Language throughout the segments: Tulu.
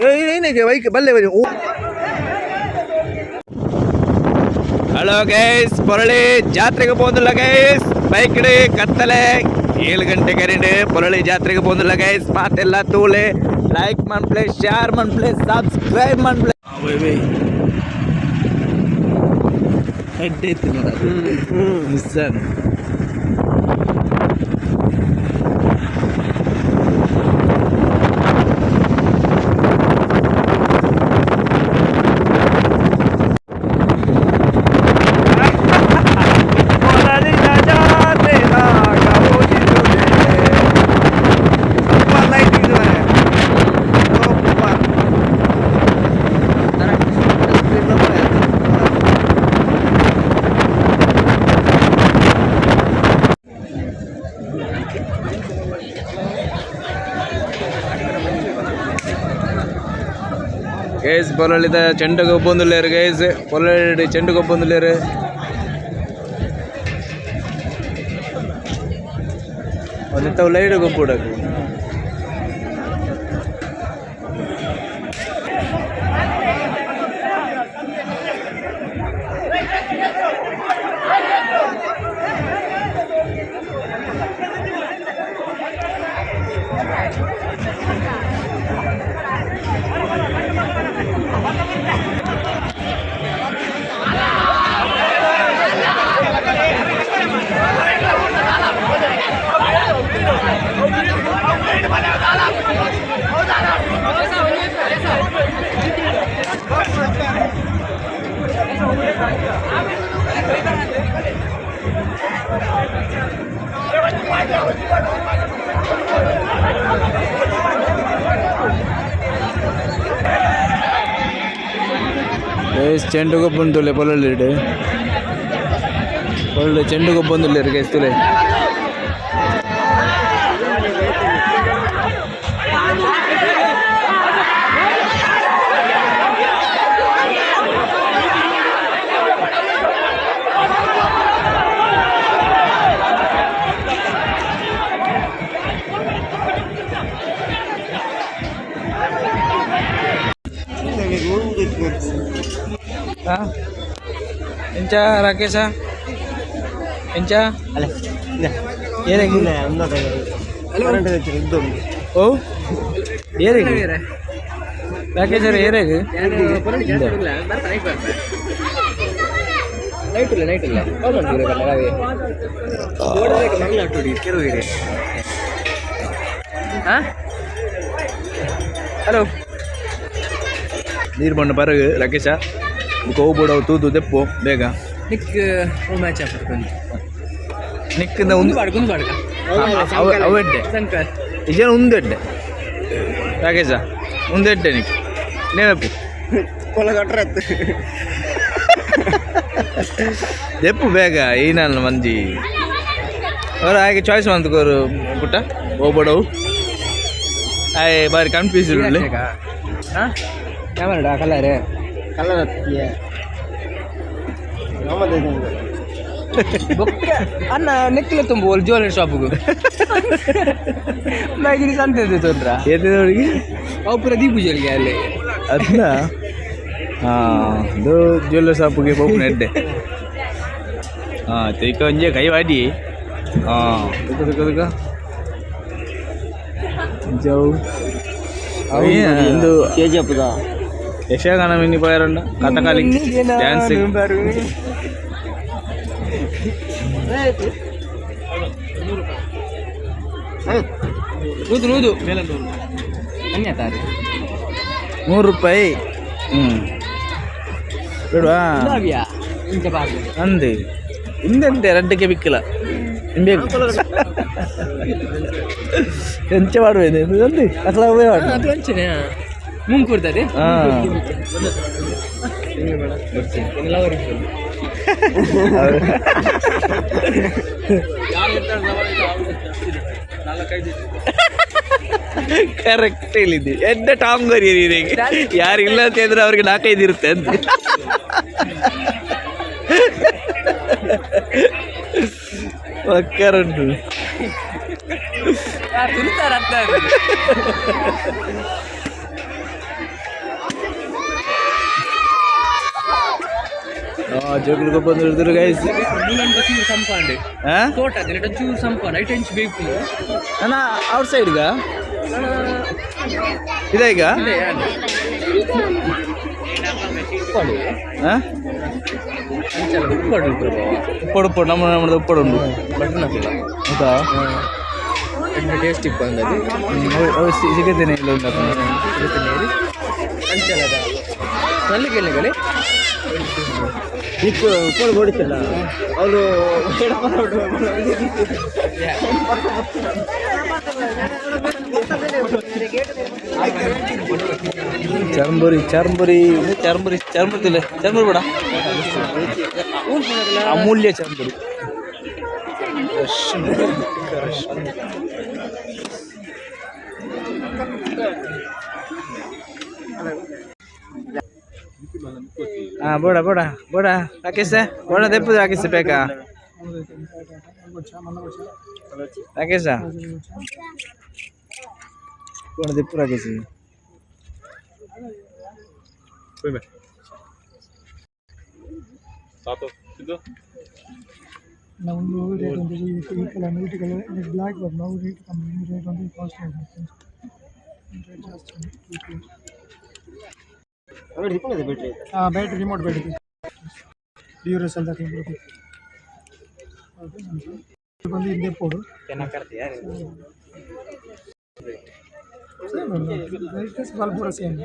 ಬೈಕ್ ಬಲ್ಲೆ. ಹಲೋ ಗೈಸ್, ಪೊರಳಿ ಜಾತ್ರೆಗೆ ಪೋಂದುಲ್ಲ ಗೈಸ್. ಬೈಕ್ ಕತ್ತಲೆ 7 ಗಂಟೆ ಕರೆಂಡು ಪೊರಳಿ ಜಾತ್ರೆಗೆ ಪೋಂದುಲ್ಲ ಗೈಸ್. ಮಾತೆಲ್ಲ ತೂಲೆ, ಲೈಕ್ ಮನ್ಪ್ಲೆ, ಶೇರ್ ಮನ್ಪ್ಲೆ, ಸಬ್ಸ್ಕ್ರೈಬ್ ಮನ್ಪ್ಲೆ. ಹೆಡ್ ನೋಡ ನಿಸ್ಸಾನ್. ಗೈಸ್, ಪೊಲಳಿದ ಚೆಂಡು ಗೊಬ್ಬೊಂದುಲ್ಲೇರು ಗೈಸ್. ಪೊಲಳಿ ಚೆಂಡು ಗೊಬ್ಬೊಂದುಲ್ಲೇರು. ಒಂದಿತ್ತವು ಲೈಟ್ ಗೊಬ್ಬುಡಕು. ಗೈಸ್, ಚೆಂಡು ಗೊಬ್ಬುಂದುಲ್ಲೆ ಪೊಲಳಿಡ್. ಪೊಲಳಿ ಚೆಂಡು ಗೊಬ್ಬೊಂದುಲ್ಲೆರ್ ಗೈಸ್, ತುಲೆ. ಎಂಚ ರಾಕೇಶ, ಎಂಚ? ಏರೆಗ್? ಓ, ಏರೆಗ್ ರಾಕೇಶ್? ಏರೆಗ್? ನೈಟ್ ಇಲ್ಲ, ನೈಟ್ ಇಲ್ಲ. ಹಲೋ. ನೀರು ಬಣ್ಣ ಬರಗ ರಾಕೇಶ ಹೋಗ್ಬೋಡವು ತೂದು ದೆಪ್ಪು ಬೇಗ. ನಿಕ್ ಓ ಮ್ಯಾಚ್ ಹಾಕೊಂಡು. ನಿಕ್ಕಿಂದ ಒಂದು ಪಾಡ್ಕ, ಒಂದು ಪಾಡ್ಕ. ಅವೆಡ್ಡೆ. ಸಂಕರ್. ಇಜನ ಉಂದೆಡ್ಡೆ ರಾಕೇಶ, ಉಂದೆಡ್ಡೆ ನಿಕ್ ನೆನಪು. ದೆಪ್ಪು ಬೇಗ. ಈ ನನ್ನ ಮಂಜಿ ಅವ್ರು ಹಾಗೆ ಚಾಯ್ಸ್ ಮಂತ್ಕೋರು ಪುಟ್ಟ ಹೋಗ್ಬೋಡವು. ಆಯ್ ಬಾರಿ ಕನ್ಫ್ಯೂಸ್ ಉಳ್ಳೆ. ಹಾಂ, ಕ್ಯಾಮರಾ ಕಲರ್. ಕಲರ್. ಬೊಕ್ಕ ಅಣ್ಣ ನೆಕ್ಲೆ ತುಂಬ ಜ್ಯುವೆಲ್ಲರಿ ಶಾಪ್ಗು ಮ್ಯಾಗಿನ ಸಂತೆ ತೊಂದ್ರ. ಏತಿದವರಿಗೆ? ಅವು ಪೂರ ದೀಪೂಜೆಗೆ ಅಲ್ಲಿ. ಅದ್ನ ಹಾಂ, ಇದು ಜ್ಯುವೆಲ್ಲರ್ ಶಾಪ್ಗೆ ಪೋಪುನ ಎಡ್ಡೆ. ಹಾಂ, ತೈಕ ಒಂಜೆ ಕೈ ವಾಡಿ. ಹಾಂ, ತುಕ ತುಕ ತುಕ ಜೌ ಇಂದು. ಕೆ ಜಿ ಅಪ್ಪದ. ಯಕ್ಷಗಾನ ಮಿನಿ ಪೋಯರಂಡ, ಕಥಕಲಿ ಡ್ಯಾನ್ಸ್. ನೂದು ನೂದು ಅನ್ಯತಾರೆ. 100 ರೂಪಾಯಿ. ಹ್ಞೂ, ಬೇಡವಾ? ಗುಲಾಬಿಯಾ ಇಂಚ ಬಾರ್ದು. ಅಂದು ಇಂದಂತೆ ರಡ್ಡಕ್ಕೆ ಬಿಕ್ಕಲ ಇಂಬೇಕು ಎಂಚ ಮಾಡುವೆ ಅಂದು ಅಕ್ಲ. ಅದು ಅಂಚನೆ ಮುಂಕೂರ್ತದೆ. ಹಾಂ. ಕರೆಕ್ಟ್ ಹೇಳಿದ್ದಿ. ಎಡ್ಡೆ ಟಾಂಗರಿ ಯಾರು ಇಲ್ಲ ಅಂತ ಹೇಳಿದ್ರೆ ಅವ್ರಿಗೆ ನಾಲ್ಕೈದು ಇರುತ್ತೆ ಅಂತ. ಒಕ್ಕರುಂಟು. ತುಳಿತಾರ. ಜೋಕುಲು ಬಂದು ಗೈಸ್. ಮೂಲಂತ ಚೂರು ಸಂಪಾಂಡೆ. ಆ. ತೋಟ ದಿನ ಚೂರು ಸಂಪಾಂಡೆ, ಐಟ್ ಇಂಚ್ ಬೇಕು. ನನ್ನ ಔಟ್ ಸೈಡ್ಗ ಇದೆ ಈಗ. ಆ? ಉಪ್ಪಡು. ಉಪ್ಪಡು ಉಪ್ಪಡು, ನಮ್ಮ ನಮ್ಮದು ಉಪ್ಪಡು ಉಂಡು. ಬಟನ್. ಹೌದಾ? ಟೇಸ್ಟ್ ಇಪ್ಪ ಅಂದದು. ಅವು ಸಿಗುತ್ತೇನೆ ಇಲ್ಲ ಉಂಟು. ಅಂಚಲದ ನಲ್ಲಿಗೆ. ಇಪ್ಪು ಉಪ್ಪಡು ಕೊಡಿಸಿಲ್ಲ ಅವಳು. ಚರ್ಂಬುರಿ ಚರ್ಂಬುರಿ ಚರ್ಂಬುರಿ ಚರ್ಂಬುರಿ ತಿಲ್ಲ, ಚರ್ಂಬುರಿ ಬೇಡ. ಅಮೂಲ್ಯ ಚರ್ಂಬುರಿ. Rush rush. ಹಾಂ, ಬೋಡ ಬೋಡ ಬೋಡ ರಾಕೇಶ, ಬೋಡ ದೆಪ್ಪು ರಾಕೇಶ, ಬೇಕಾ ರಾಕೇಶ? ಬೋಡ ದೆಪ್ಪು ರಾಕೇಶ್. ಒಂದು ರೇಟ್ ಒಂದು ಈ colour, milk colour, black ಬರ್ತದೆ. ನಾವು ರೇಟ್ ಕಮ್ಮಿ, ರೇಟ್ ಒಂದು ಕಾಸ್ಟ್ಲಿ ಆಗುತ್ತೆ, ರೇಟ್ ಜಾಸ್ತಿ ಉಂಟು. ಹಾಂ, battery, remote battery, Duracell ತಗೊಂಡು ಬರುತ್ತೆ. ಬಂದು ಹಿಂದೆ ಪೋಡು. ಸೇಮ್ ಬಲ್ಬ್ ಪೂರ ಸೇಮ್.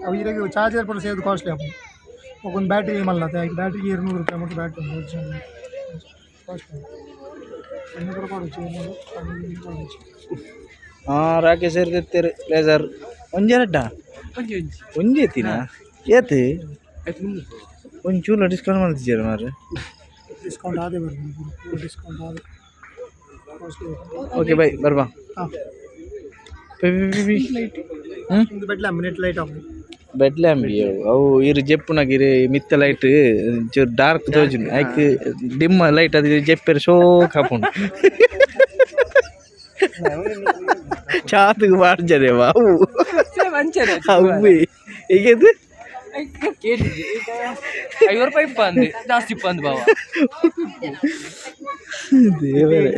ಅವು ಇರಾಗ ಚಾರ್ಜರ್ ಪೂರ ಸೇದ್ ಕಾಸ್ಟ್ಲಿ ಆಪುಂಡು. ಒಂದು ಬ್ಯಾಟ್ರಿ ಮಲ್ಲ, ಬ್ಯಾಟ್ರಿಗೆ 200 ರೂಪಾಯಿ ಮತ್ತು ಬ್ಯಾಟ್ರಿ ಉಂಟು. ಒರಿಜಿನಲ್ ಕಾಸ್ಟ್ಲಿ ಒಂದು ಪೂರ ಕೊಡೋಚಿ ಕೊಡೋಚಿ. ಹಾಂ, ರಾಕೇಶ್ ತೆತ್ತೇರು ಲೇಸರ್ ಒಂಜೆರಡ್ಡ. ಒಂಜಿ ಒಂಜಿ. ಒಂಜಿ ಎತ್ತಿನ ಏತ್? ಒಂಚೂರು ಡಿಸ್ಕೌಂಟ್ ಮಾಡ್ತಿದ್ದೀರ ಮಾರ್ರೆ. ಡಿಸ್ಕೌಂಟ್ ಆದೇ ಬರ್ತದೆ, ಡಿಸ್ಕೌಂಟ್ ಆದ costly. Okay, bye, ಬರ್ಬಾ. ಹಾಂ. ಬೈ. ಲೈಟ್. ಹ್ಞೂ. ಒಂದು bed lamp, net light off. Bed lamp ಅವು ಇರು ಜೆಪ್ಪುನಾಗ ಇರು ಮಿತ್ತ ಲೈಟ್ ಚೂರು ಡಾರ್ಕ್ ತೋಜುಂಡು, ಐಕ್ ಡಿಮ್ ಲೈಟ್ ಅದು ಜೆಪ್ಪೆರ್ ಶೋಕ್ ಹಾಪುಂಡು. ಚಾತುಗ್ ಪಾಡ್ಜರೆ ಅವು. ಸೇಮ್ ಅಂಚನೆ. ಅವ್ವೆ ಈಗದು. ಕೇಳಿದ್ದೆ, 50 ರೂಪಾಯಿ ಇಪ್ಪ ಅಂದೆ, ಜಾಸ್ತಿ ಇಪ್ಪ ಅಂದ್ ಬಾವ. ದೇವರೇ.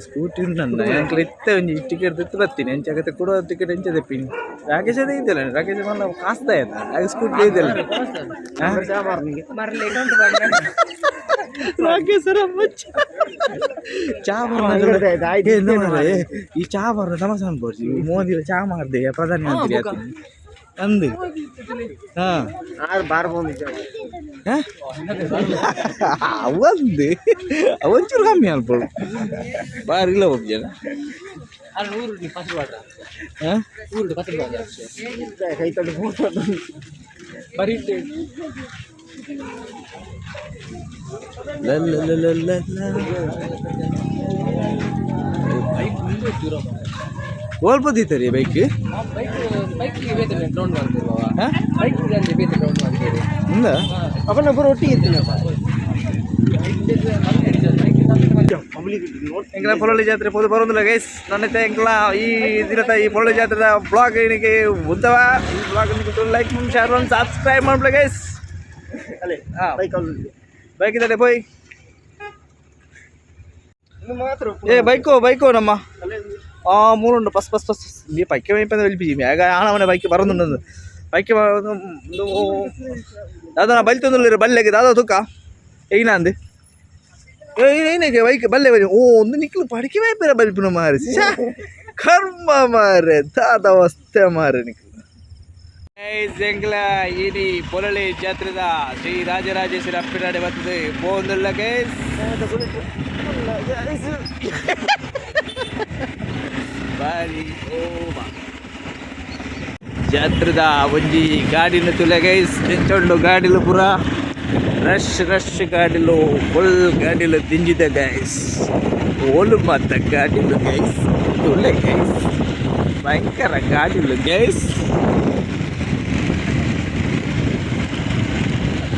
ಸ್ಕೂಟಿ ಉಂಟು ಎಂಕ್ಲ ಇತ್ತೆ ಒಂಜಿ ಟಿಕೆಟ್ ದೆತ್ತು ಬರ್ತೀನಿ. ಎಂಚ ಆಗತ್ತೆ ಕೊಡುವ ಟಿಕೆಟ್ ಎಂಚ ದೆಪ್ಪಿನಿ? ರಾಕೇಶ್ ಅದೇ ಇದ್ದಲ್ಲ, ರಾಕೇಶ್ ಮಲ್ಲ ಕಾಸ್ತಾ ಆಯ್ತಾ? ಹಾಗೆ ಸ್ಕೂಟಿ ಇದ್ದಲ್ಲ ರಾಕೇಶ್. ಚಾ ಮಾರ್ರೆ, ಈ ಚಾ ಮಾರ ಸಮಸ್ಯೆ ಅನ್ಬೋದು. ಮೋದಿ ಚಾ ಮಾರ್ದೆ ಪ್ರಧಾನಿ ಮಂತ್ರಿ ಆತೀನಿ ಅಂದು. ಹಾ, ಅವಂದು ಅವಂಚೂರು ಕಮ್ಮಿ ಅನ್ಬೋದು, ಬಾರಿ ಇಲ್ಲ ಒಬ್ಬ ಜನ. ಅಲ್ಲ, ಊರು ಪತ್ರ ಬಾಡ. ಹಾಂ. ಊರು ಪತ್ರ ಬಾಡ ಬರೀ. ಲ ಲ ಲ ಲ ಲ ಲ. ಬೈಕ್ ಮುಂದೆ ದೂರ. ಓಲ್ಪದಿತ್ತರಿ bike. Bike bike ಬೇತೆ ಗ್ರೌಂಡ್ ಮಾಡ್ತೀವಿ ಬಾವ. ಹಾಂ. ಬೈಕ್ ಅಂದ್ರೆ ಬೇತೆ ಗ್ರೌಂಡ್ ಮಾಡ್ತೀವಿ. ಉಂದ. ಅವನ ಒಟ್ಟಿಗೆ ಇರ್ತೀನಪ್ಪ. ಎಂಕ್ಲ ಪೊಲೊಳ್ಳಿ ಜಾತ್ರೆ ಪೋದು ಬರೋದಿಲ್ಲ ಗೈಸ್. ನನ್ನ ಎಂಕ್ಲ ಈ ದಿನದ ಈ ಪೊಲೊಳ್ಳಿ ಜಾತ್ರೆದ ಬ್ಲಾಗ್ ಏನಕ್ಕೆ ಉದ್ದವ. ಈ ಬ್ಲಾಗ್ ಲೈಕ್ ಮಾಡಿ, ಶೇರ್ ಮಾಡಿ, ಸಬ್ಸ್ಕ್ರೈಬ್ ಮಾಡ್ಬಿಡ ಗೈಸ್. ಹಾಂ, ಬೈಕ್ ಇದ್ದಾರೆ ಪೋಯ್. ಏ ಬೈಕು ಬೈಕು ನಮ್ಮ ಆ ಮೂರುಂಡು. Bus bus bus നീ പൈക്ക് വൈപ്പ് വലിപ്പിക്കും. ആണവനെ ബൈക്ക് പറന്നുണ്ടെന്ന് ബൈക്ക് ದಾದಾ ಬಲ್ತೊಂದುಲ್ಲೆರ್ ಬಲ್ಲೆಗ್ ದಾದಾ ತುಕ್ಕ ಏನಾಂದ್ ಏನಕ್ಕೆ ಬೈಕ್ ಬಲ್ಲೆ ಬಲಿ. ಓ ಒಂದು ನಿಕ್ಲು ಪಡಿಕೆ ವೈಪೇರ ಬಲ್ಪಿನ ಮಾರೆ. ಶ್ಯಾ, ಕರ್ಮ ಮಾರೆ, ದಾದಾ ವಸ್ತೆ ಮಾರೆ ನಿಕ್ಲು. ಎಂಕ್ಲ ಇಡೀ ಪೊಲಳಿ ಜಾತ್ರೆದ ಶ್ರೀ ರಾಜರಾಜೇಶ್ವರಿ ಅಪ್ಪಿನಾಡೆ ಬರ್ತದೆ ಪೋಂದುಲ್ಲ ಗೈಸ್. ಬಾರಿ ಓ ಜಾತ್ರೆದ ಒಂಜಿ ಗಾಡಿನ ತುಲೆ ಗೈಸ್. ಎಂಚೊಂಡು ಗಾಡಿಲು ಪೂರ ರಶ್ ರಶ್. ಗಾಡಿಲು ಫುಲ್ ಗಾಡಿಲು ದಿಂಜಿದೆ ಗೈಸ್. ಓಲು ಮಾತ ಗಾಡಿಲು ಗೈಸ್, ತುಲೆ ಗೈಸ್, ಭಯಂಕರ ಗಾಡಿಲು ಗೈಸ್.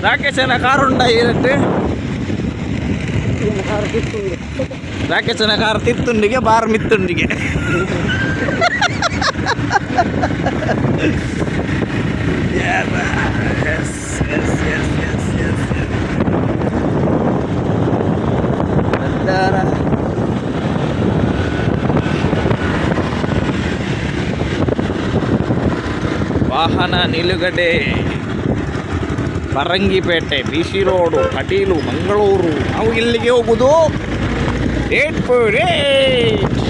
ರಾಕೇಶನ ಕಾರ್ ಉಂಡ ಏರಟ್ಟು. ರಾಕೇಶನ ಕಾರ್ ತಿತ್ತುಂಡಿಗೆ ಬಾರ್ ಮಿತ್ತುಂಡಿಗೆ. Yes. ವಾಹನ ನಿಲುಗಡೆ, Parangipete, B C road, Kateel, Mangaluru. ನಾವು ಇಲ್ಲಿಗೆ ಹೋಗುದು 8.8.